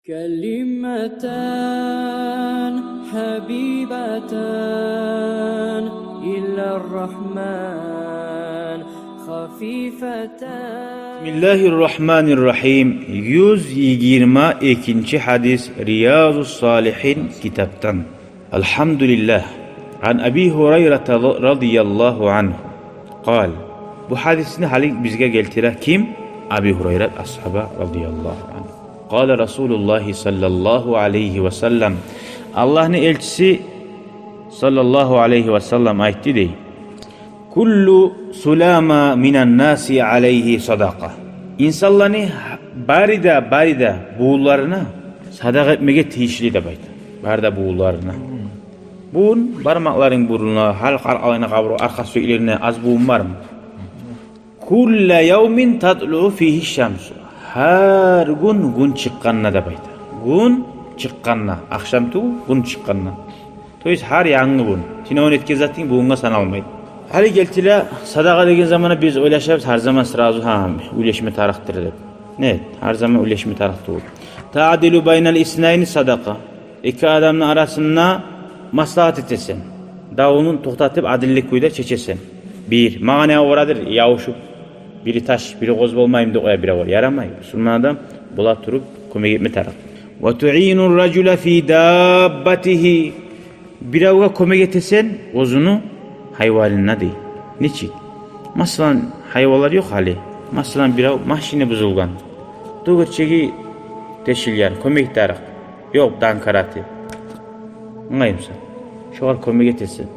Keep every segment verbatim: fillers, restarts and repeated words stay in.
كلمتان حبيبتان إلى الرحمن خفيفتان. بسم الله الرحمن الرحيم. Юз йигирма экинчи гьадис Риязу Салигьин китапдан. الحمد لله. عن أبي هريرة رضي الله عنه قال. Бу гьадисни гьали бизге гелтире ким? Аби Гьурайрат асгьаба радияллагьу ангьу. قال رسول الله صلى الله عليه وسلم. Аллагьны элчиси саллаллагьу алайгьи ва саллам айтды дей: كل سلامى من الناس عليه صدقة. Инсанланы бары да, бары да бувунларына садагъа этмеге тийишли деп айта. Бары да бувунларына. Бувун, бармакъларынг бувуна, гьал аркъаларына, къабуру, аркъа сюеклерине аз бувун бармы? كل يوم تطلع فيه الشمس. Гьар гюн гюн чыкъгъанда деп айта. Гюн чыкъгъанда, ахшам тюгюл, гюн чыкъгъанда. То есть гьар янгы гюн. Тюнегюн этген затынг бугюнге саналмайды. Гьали гелтире, садагъа деген заманда биз ойлашабыз, гьар заман сразу, гьа, уьлешме тарыкъдыр деп. Нет, гьар заман уьлешме тарыкъ тюгюл. تعدل بين اثنين صدقة. Эки адамны арасында маслагьат этесен. Давну токътатып, адиллик кюйде чечесен. Бир, магъа не боладыр, ябушуп, бири таш, бири къоз болмайым деп къоя биревлер. Ярамай. Бусурман адам бола туруп кёмек этме тарыкъ. وتعين الرجل في دابته. Биревге кёмек этесен оьзюню гьайванына дей. Нечик? Масала, гьайванлар ёкъ гьали. Масала, бирев машини бузулгъан. Дёгерчеги тешилген, кёмек тарыкъ. Ёкъ донкрату. Англаймысан? Шогъар кёмек этесен.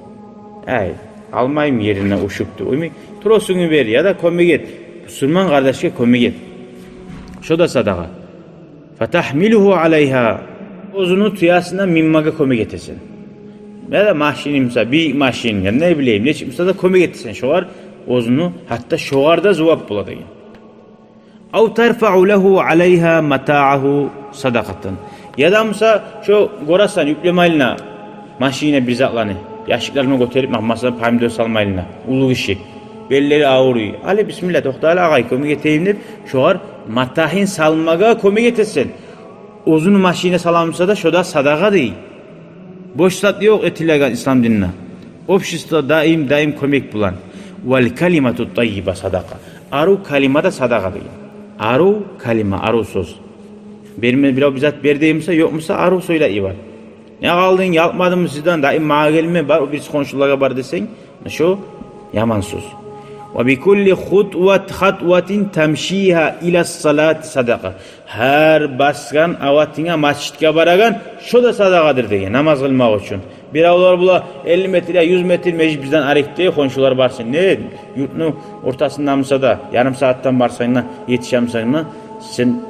Ай, алмайым ерине, уьшюп тур. Уьмик, тросунгну бер, яда кёмек эт. Бусурман къардашгъа кёмек эт. Шо да садагъа. فتحمله عليها. Оьзюню тюесине минмеге кёмек этесен. Яда машини буса, бийик машин, я не билейим, нечик буса да кёмек этесен шогъар, оьзюню, гьатта шогъар да зувап бола деген. أو ترفع له عليها متاعه صدقة. Яда буса, шо гёресен, юклемайлина машинине бир затланы, ящиклерин гётерип, ма-, масала, помидор салмайлина, уллу гиши, беллери авруй. Гьали, бисмилла, токъта гьали, агъай, кёмек этейим деп, шогъар матагьын салмагъа кёмек этесен. Оьзюню машинине саламыса да, шо да садагъа дей. Бош зат ёкъ этилеген ислам динде. Общество даим, даим кёмек булан. والكلمة الطيبة صدقة. Арив калима да садагъа деген. Арив калима, арив сёз. Берме, бирев бир зат бер деймиса, ёкъмуса, арив сёйлей бар. Не къалдынг, ялкъмадыммы сизден, даим магъа гелме, бар, о бириси хоншулагъа бар десенг, шо яман сёз. وبكل خطوة، خطوة تمشيها إلى الصلاة صدقة. Гьар басгъан аватынга, межитге барагъан, шо да садагъадыр деген, намаз къылмакъ учун. Биревлер бола, элли метр я юз метр межит бизден арекде, хоншулар барсын. Не, юртну ортасында буса да, ярым сагьатдан барсанг да, етишемисен де, сен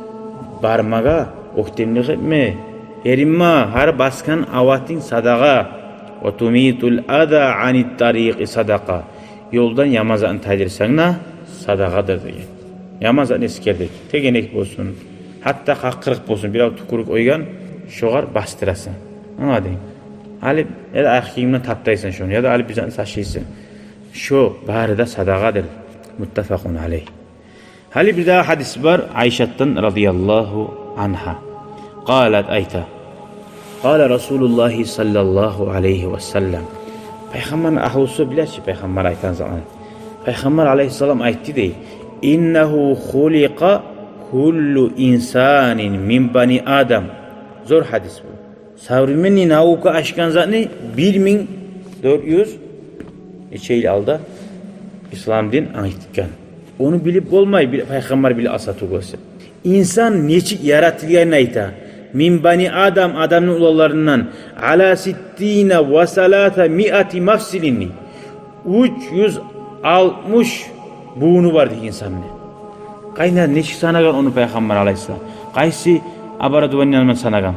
бармагъа оьктемлик этме. Эринме, гьар басгъан аватынг садагъа. وتميت الأذى عن الطريق صدقة. Ёлдан яман затны тайдырсанг да, садагъадыр деген. Яман затны эсгердик. Тегенек болсун, гьатта къакъырыкъ болсун, бирев тюкюрюк къойгъан, шогъар басдырасан. Англадынг? Алып, яда аякъ гийиминден таптайсан шону, яда алып бир затны ташлайсан. Шо бары да садагъадыр. متفق عليه. Гьали бирдагъы гьадис бар Айшатдан радияллагьу ангьа. قالت, айта: قال رسول الله صلى الله عليه وسلم. Пайхаммарны агьлюсю биле чи пайхаммар айтгъан затланы. Пайхаммар алайгьиссалам айтды дей: إنه خلق كل إنسان من بني آدم. Зор гьадис бу. Современный наука ачгъан затны бир минг дёрт юз нече йыл алда ислам дин айтгъан. Ону билип болмай, бир пайхаммар биле алса тюгюл эсе. Инсан нечик яратылгъанын айта. من بني آدم, адамны уланларындан, على ستين وثلاثمائة مفصل. Уьч юз алтмыш бувуну бар дей инсанны. Къайда, нечик санагъан ону пайхаммар алайгьиссалам? Къайсы оборудование булан санагъан?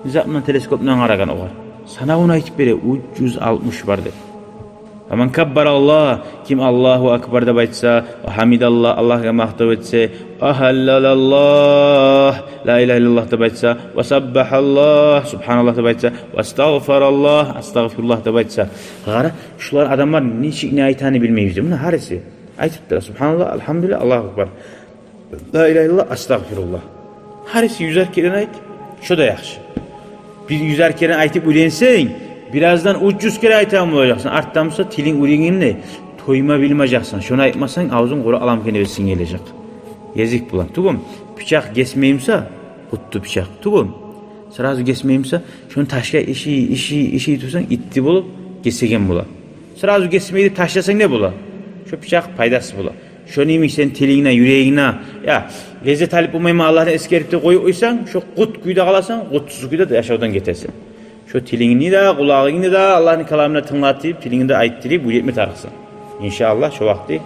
Не зат булан, телескоп булан къарагъан огъар? Санавун айтып бере, уьч юз алтмыш бар деп. فمن كبر الله, ким الله أكبر деп айтса, وحمد الله, Аллагьгъа макътав этсе, وهلل الله, لا إله إلا الله деп айтса, وسبح الله, سبحان الله деп айтса, واستغفر الله, أستغفر الله деп айтса. Къара, шулар адамлар нечик не айтагъанын билмейбиз деп. Муна гьариси айтып тура: سبحان الله, الحمد لله, الله أكبر, لا إله إلا الله, أستغفر الله. Гьариси юзер керен айт. Шо да яхшы. Бир юзер керен айтып уьйренсенг, бираздан уьч юз керен айтагъан болажакъсан. Артдан буса тилинг уьрегингде тойма билмежексен. Шону айтмасанг, авзунг къуру аламгин эбесинг гележек. Гезик булан. Тюгюлмю? Бичакъ гесмей буса, къутду бичакъ. Тюгюлмю? Сразу гесмей буса, шону ташгъа иши, иши, иши турсанг, итти болуп, гесеген бола. Сразу гесмей деп ташласанг, не бола? Шо бичакъ пайдасыз бола. Шону йимик сен тилингде, юрегингде, я, леззет алып болмайман Аллагьны эсгерип деп къоюп къойсанг, шо къут кюйде къаласан, къутсуз кюйде де яшавдан гетесен. Шо тилингни де, къулагъынгны да Аллагьны каламына тынглатып, тилингни де айтдырып, уьйретме тарыкъсан. Иншааллагь, шо вакъти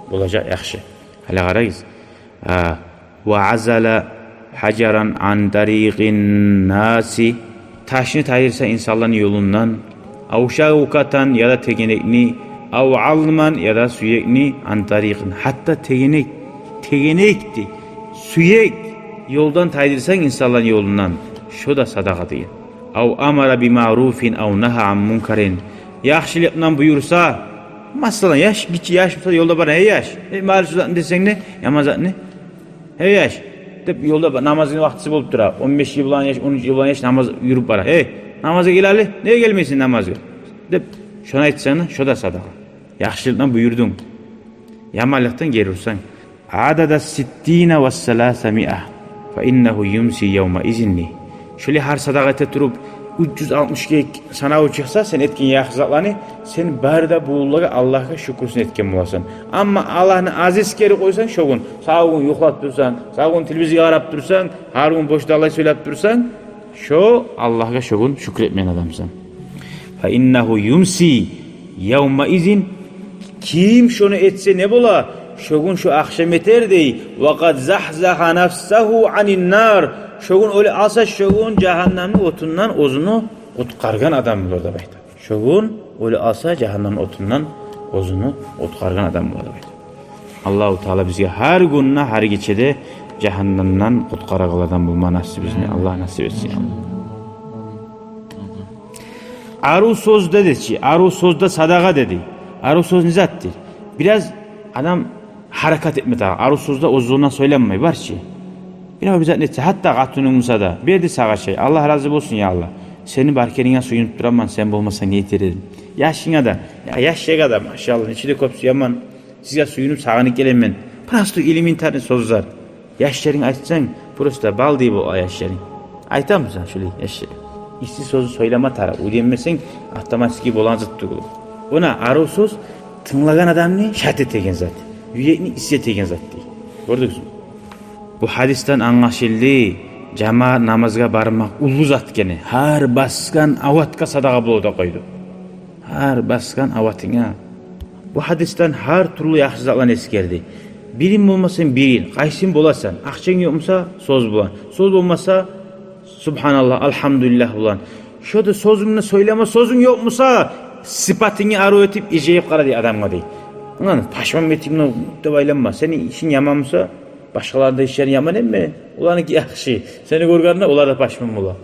болажакъ яхшы. Гьали къарагъыз. А, ва азала хажаран ан тарикъин наси. Ташны тайдырса инсанланы ёлундан, ав шавкатан, яда тегенекни, ав азман, яда сюекни, ан тарикъин. Гьатта тегенек, тегенекди, сюек ёлдан тайдырсанг инсанланы ёлундан, шо да садагъа деген. Ав амара би маъруфин ав нагьа ан мункарин. Яхшылыкъдан буюрса, масала, яш, гиччи яш буса, ёлда бара, «Гьей, яш, гьей, маъруф затны», — десенг де, яман затны, «Гьей, яш», — деп, ёлда ба-, намазны вакътиси болуп тура. Он беш йыл болгъан яш, он уьч йыл болгъан яш намаз юрюп бара. «Гьей, намазгъа гел гьали, неге гелмейсен намазгъа?» — деп, шону айтсанг, шо да садагъа. Яхшылыкъдан буюрдунг. Яманлыкъдан гери урсанг. Адада ситтина ва саласа миа, фа иннагьу юмси явма изин. Шолай гьар садагъа эте туруп, уьч юз алтмыш гек санаву чыкъса, сен этген яхшы затланы, сен бары да буларгъа Аллагьгъа шюкюрсюн этген боласан. Амма Аллагьны аз эсгерип къойсанг, шо гюн, сав гюн юхлап турсанг, сав гюн телевизоргъа къарап турсанг, гьар гюн бошда Аллагь сёйлеп турсанг, шо Аллагьгъа шо гюн шюкюр этмеген адамсан. Фа иннагьу юмси явма изин. Ким шону этсе, не бола? Шо гюн шо ахшам этер дей. Ва къад захзагьа нафсагьу анин нар. Шо гюн оьле алса, шо гюн жагьаннамны отундан оьзюн къутгъаргъан адам болар деп айта. Шо гюн оьле алса, жагьаннамны отундан оьзюн къутгъаргъан адам болар деп айта. Аллагьу Таала бизге гьар гюнде, гьар гечеде жагьаннамдан къутгъарагъанлардан болма насип этсин. Аллагь насип этсин, я Аллагь. Арив сёз деди чи, арив сёз де садагъа деди. Арив сёз не затдыр? Бираз адам гьаракат этме тарыкъ. Арив сёз де оьз-оьзюнден сёйленмей, бар чы. Бирев бир зат этсе, гьатта къатынынг буса да, берди сагъа чай. Аллагь рази болсун, я Аллагь. Сени бар экенингге сююнюп тураман, сен болмасанг не этер эдим? Яшынга да, я, яш шегье де, машаллагь, нечик де кёп сюемен. Сизге сююнюп, сагъынып гелемен. Просто элементарный сёзлер. Яшларынга айтсанг, просто балдай бола яшларынг. Айтамысан шолай яшларынга? Исси сёз сёйлеме тарыкъ. Уьйренмесенг, автоматически болагъан зат тюгюл. Она арив сёз тынглагъан адамны шат этеген зат, юрекни исси этеген зат дей. Гёрдюгюзмю? Бу гьадисден англашылды, жамаат намазгъа бармакъ уллу зат экени. Гьар басгъан аватгъа садагъа болуп да къойду. Гьар басгъан аватынга. Бу гьадисден гьар тюрлю яхшы затланы эсгерди. Бирин болмасанг, бирин. Къайсын боласан? Акъчанг ёкъ буса, сёз булан. Сёз болмаса, субгьаналлагь, альгьамдулиллагь булан. Шо да сёзюнгню сёйлеме сёзюнг ёкъ буса, сыпатынгны арив этип, иржайып къара дей адамгъа дей. Муна пашман этип, муна деп айланма. Сени ишинг яман буса, башгъаланы да ишлери яман эме, оланыки яхшы. Сени гёргенде олар да пашман бола.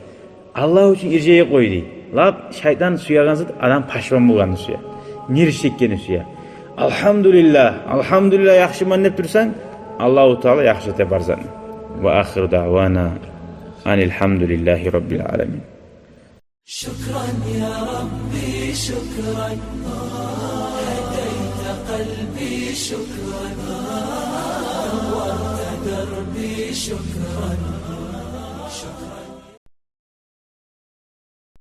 Аллагь учун иржайып къой дей. Лап шайтан сюеген зат адам пашман болгъанны сюе. Нерв чекгенни сюе. Альгьамдулиллагь, альгьамдулиллагь, яхшыман деп турсанг, Аллагьу Таала яхшы эте бар затны. Ва ахиру даъвана анил гьамдулиллагьи раббил аламин. شكرا يا ربي شكرا، هديت قلبي شكرا، نورت دربي شكرا.